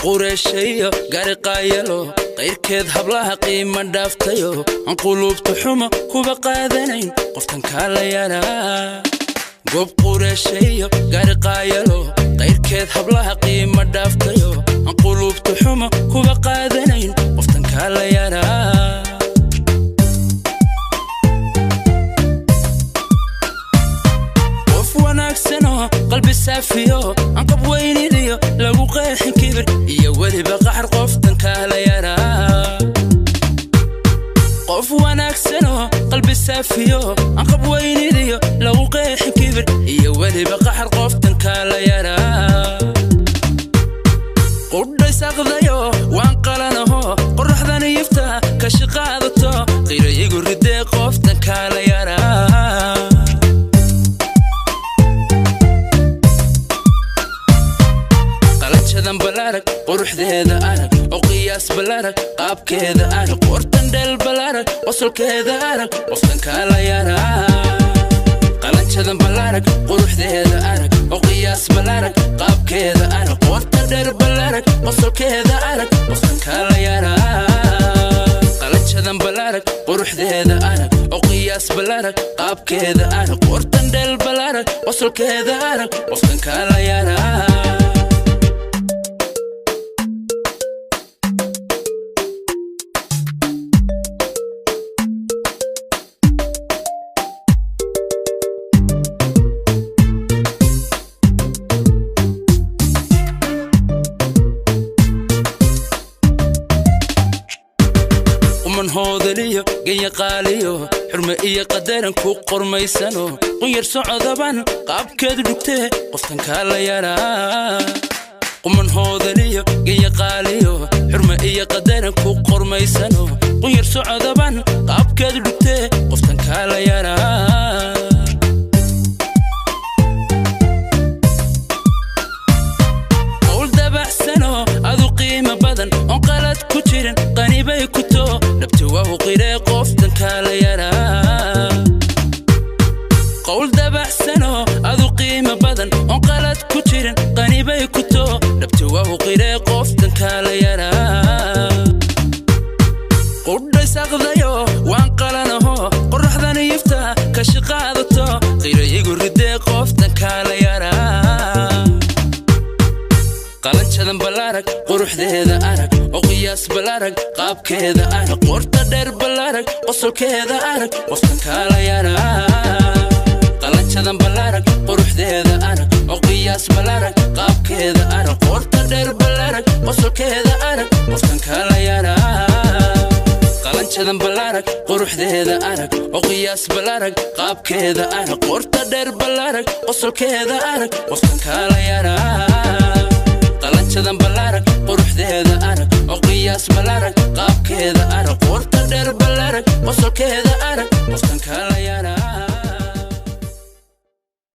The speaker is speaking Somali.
Qureeshayo gariqaayalo qayrkeed hablaha qiima dhaaftayo aan quluubta xumo kuba qaadanayn qoftan kaala yaraa. Goob qureeshayo gariqaayalo qayrkeed hablaha qiima dhaaftayo aan quluubta xumo kuba qaadanayn qoftan kaala yaraa. Qof wanaagsanoo qalbi saafiyo aan qab weynidiyo lagu qeexin kibir iyo weliba qaxar qoftan kaala yaraa. Qof wanaagsanoo qalbi saafiyo aan qab weynidiyo lagu qeexin kibir iyo weliba qaxar qoftan kaala yaraa. Qudhaysaqdayo waan qalanaho qorraxdan yifta ka shaqaadato qira igu ridee qoftan kaala yaraa. Qalanjadan balarag quruxdeeda arag oo qiyaas balarag qaabkeeda arag qortan dheel balarag qosolkeeda arag qoftan kaala yaraa. Qalanjadan balarag quruxdeeda arag oo qiyaas balarag qaabkeeda arag qortan dheer balarag qosolkeeda arag qoftan kaala yaraa. Qalanjadan balarag quruxdeeda arag oo qiyaas balarag qaabkeeda arag qortan dheel balarag qosolkeeda arag qoftan kaala yaraa. Hoodaliyo genya qaaliyo xurme iyo qadaran ku qormaysano qunyar socodaban qaabkeedu dhugtee qoftan kaala yaraa. Quman hoodaliyo genya qaaliyo xurme iyo qadaran ku qormaysano qunyar socodaban qaabkeedu dhugtee qoftan kaala yaraa. Qowl dabacsano adu qiimo badan oon qalad ku jirin qanibay ku too dhabti waa u qiree qoftan kaala yaraa. Qowl dabacsano adu qiimo badan oon qalad ku jirin qanibay ku too dhabti waa u qiree qoftan kaala yaraa. Qudhaysaqdayo waan qalanaho qorraxdan yifta ka shaqaadato qira igu ridee qoftan kaala yaraa. Qalanjadan balarag quruxdeeda arag oo qiyaas balarag qaabkeeda arag qorta dheer balarag qosolkeeda arag qoftan kaala yaraa. Qalanjadan balarag quruxdeeda arag oo qiyaas balarag qaabkeeda arag qorta dheer balarag qosolkeeda arag qoftan kaala yaraa. Qalanjadan balarag quruxdeeda arag oo qiyaas balarag qaabkeeda arag qorta dheer balarag qosolkeeda arag qoftan kaala yaraa. Qalanjadan balarag quruxdeeda arag oo qiyaas balarag qaabkeeda arag qorta dheer balarag qosolkeeda arag